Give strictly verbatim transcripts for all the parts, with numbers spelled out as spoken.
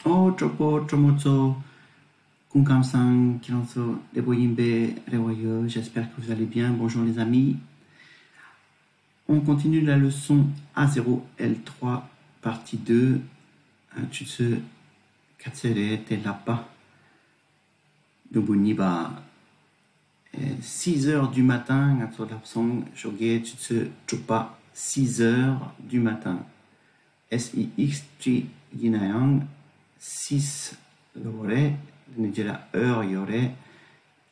ཨོ་གྲོགས་པོ་གྲོགས་མོ་ཚོ། སྐུ་ཁམས་བཟང་། ཁྱེད་རང་ཚོ་བདེ་པོ་ཡིན་པའི་རེ་བ་ཡོད། J'espère que vous allez bien. Bonjour les amis. On continue la leçon A zéro L trois partie deux. ཆུ་ཚོད་ག་ཚོད་རེད་དེ་ལབ་པ། དུམ་བུ་གཉིས་པ། six heures du matin. ང་ཚོ་ལབ་སོང་། ཞོགས་ཀའི་ཆུ་ཚོད་དྲུག་པ། Six heures du matin. S I X བྲིས་ཡིན་ན་ཡང་six ལབ་དགོས་རེད། དེ་ནས་རྗེས་ལ་heure ཡོད་རེད།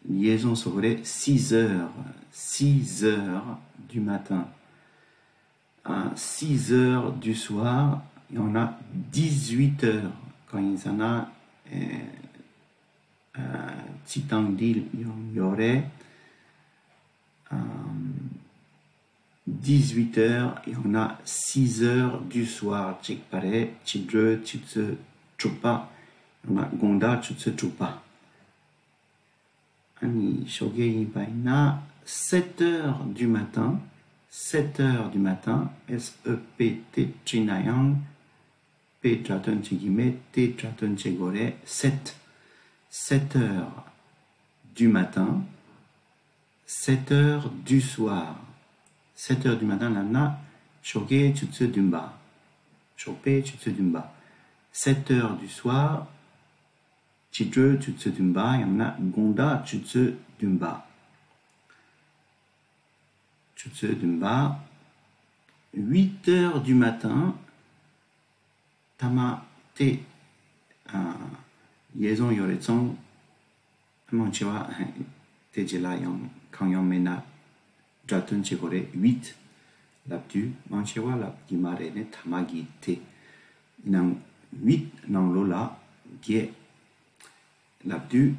Liaison བཟོ་དགོས་རེད། Six heures. Six heures du matin. Six heures du soir. ཡང་ན་dix-huit heures གང་ཡིན་ཟེར་ན། ཚིག་དང་འདི་ཡང་ཡོད་རེད། Dix-huit heures ཡང་ན་six heures du soir གཅིག་པ་རེད། ཕྱི་དྲོའི་ཆུ་ཚོད་དྲུག་པ། ཡང་ན་དགོང་དག་ཆུ་ཚོད་དྲུག་པ། ཨ་ནི་ཞོགས་ཀས་ཡིན་པ་ཡིན་ན། Sept heures du matin. Sept heures du matin. S E P T བྲིས་ན་ཡང་། P སྒྲ་དོན་བྱེད་ཀྱི་མེད། T སྒྲ་དོན་བྱེད་དགོས་རེད། Sept. Sept heures du matin. Sept heures du soir. Sept heures du matin ལབ་ན་ཞོགས་ཀའི་ཆུ་ཚོད་བདུན་པ། ཞོགས་པའི་ཆུ་ཚོད་བདུན་པ། Sept heures du soir. ཕྱི་དྲོའི་ཆུ་ཚོད་བདུན་པ། ཡང་ན་དགོང་དག་ཆུ་ཚོད་བདུན་པ། ཆུ་ཚོད་བདུན་པ། Huit heures du matin. ཐ་མ་དེ། ཨ། Liaison ཡོད་རེད་ཙང་། མང་ཆེ་བ་དེ་རྗེས་ལ་ཡང་གང་ཡང་མེད་ན་སྒྲ་དོན་བྱེད་དགོས་རེད། Huit ལབ་དུས་མང་ཆེ་བ་ལབ་ཀྱི་མ་རེད་ནས། ཐ་མ་གི་དེ་ཡིན་ནའང་huit ནང་ལོགས་ལ་བརྒྱད་ལབ་དུས་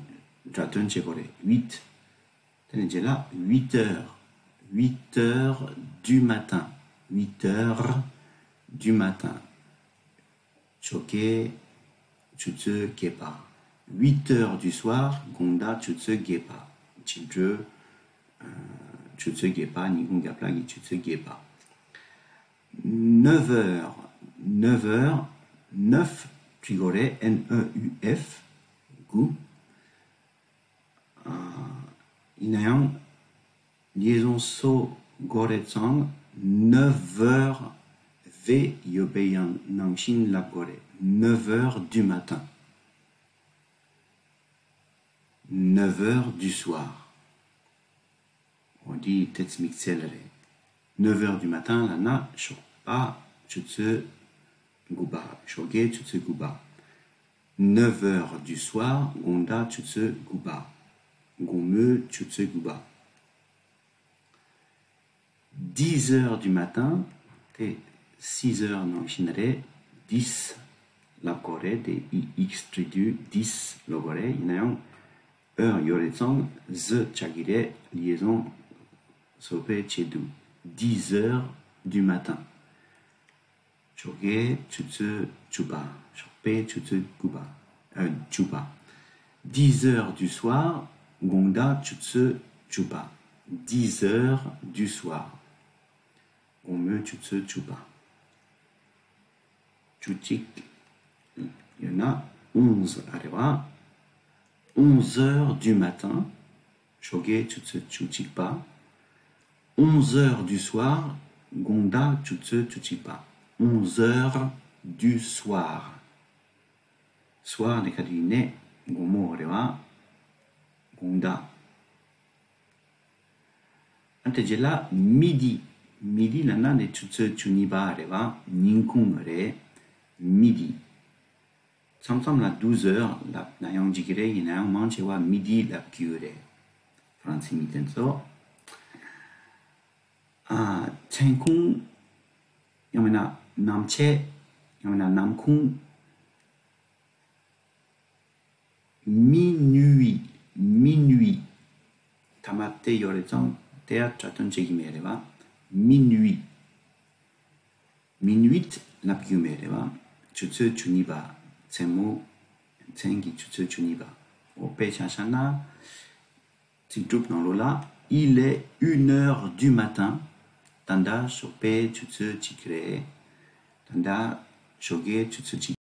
སྒྲ་དོན་བྱེད་དགོས་རེད། Huit. དེ་ནས་རྗེས་ལ་huit heures. Huit heures du matin. Huit heures du matin. ཞོགས་ཀའི་ཆུ་ཚོད་བརྒྱད་པ། Huit heures du soir. དགོང་དག་ཆུ་ཚོད་བརྒྱད་པ། ཕྱི་དྲོའི་ཆུ་ཚོད་བརྒྱད་པ། ཉིན་གུང་རྒྱབ་ལྷག་གི་ཆུ་ཚོད་བརྒྱད་པ། Neuf heures. Neuf heures. Neuf བྲིས་དགོས་རེད། N E U F. དགུ། ཡིན་ན་ཡང་། Liaison བཟོ་དགོས་རེད་ཙང་། Neuf heures. V ཡོད་པའི་ཡང་ནང་བཞིན་ལབ་དགོས་རེད། Neuf heures du matin. Neuf heures du soir. འོ་འདི་དེ་དམིགས་བསལ་རེད། Neuf heures du matin ལབ་ན་ཞོགས་པ་ཆུ་ཚོད་དགུ་པ། ཞོགས་ཀའི་ཆུ་ཚོད་དགུ་པ། Neuf heures du soir. དགོང་དག་ཆུ་ཚོད་དགུ་པ། དགོང་མོའི་ཆུ་ཚོད་དགུ་པ། Dix heures du matin. དེ་six heures ནང་བཞིན་རེད། Dix ལབ་དགོས་རེད། དེ་E X བྲིས་དུས་dix ལབ་དགོས་རེད། ཡིན་ན་ཡང་heure ཡོད་རེད་ཙང་Z ཆགས་ཀྱི་རེད། Liaison བཟོ་བའི་ཆེད་དུ། Dix heures du matin. ཞོགས་ཀའི་ཆུ་ཚོད་བཅུ་པ། ཞོགས་པའི་ཆུ་ཚོད་དགུ་པ། ཨ། བཅུ་པ། Dix heures du soir. དགོང་དག་ཆུ་ཚོད་བཅུ་པ། Dix heures du soir. དགོང་མོའི་ཆུ་ཚོད་བཅུ་པ། བཅུ་གཅིག་ཡོད་ན་onze རེད་བ། Onze heures du matin. ཞོགས་ཀའི་ཆུ་ཚོད་བཅུ་གཅིག་པ། Onze heures du soir. དགོང་དག་ཆུ་ཚོད་བཅུ་གཅིག་པ། Onze heures du soir. Soir ནི་ག་རེ་ཡིན་ནའི་དགོང་མོ་རེད་བ། དགོང་དག་ཨ། དེ་རྗེས་ལ་midi། Midi ལབ་ན་ནི་ཆུ་ཚོད་བཅུ་གཉིས་པ་རེད་བ། ཉིན་གུང་རེད། Midi. མཚམས་མཚམས་ལ་douze heures ལབ་ན་ཡང་འགྲིག་གི་རེད། ཡིན་ན་ཡང་མང་ཆེ་བ་midi ལབ་ཀྱི་ཡོད་རེད། ཧྥ་རན་སིའི་མི་དེ་ཚོ། ཨ། མཚན་གུང་། ཡང་མིན་ན་ནམ་ཕྱེད། ཡང་མིན་ན་ནམ་གུང་། Minuit. Minuit. ཐ་མ་དེ་ཡོད་རེད་ཙང་དེ་ཡང་སྒྲ་དོན་བྱེད་ཀྱི་མེད་རེད་བ། Minuit. Minuit ལབ་རྒྱུ་མེད་རེད་བ། ཆུ་ཚོད་བཅུ་གཉིས་པ། མཚན་མོ། མཚན་གྱི་ཆུ་ཚོད་བཅུ་གཉིས་པ། འོ་དཔེ་ཆ་བཞག་ན། ཚིག་གྲུབ་ནང་ལོགས་ལ། Il est une heure du matin. ད་ལྟ་ཞོགས་པའི་ཆུ་ཚོད་གཅིག་རེད། ད་ལྟ་ཞོགས་ཀའི་ཆུ་ཚོད་གཅིག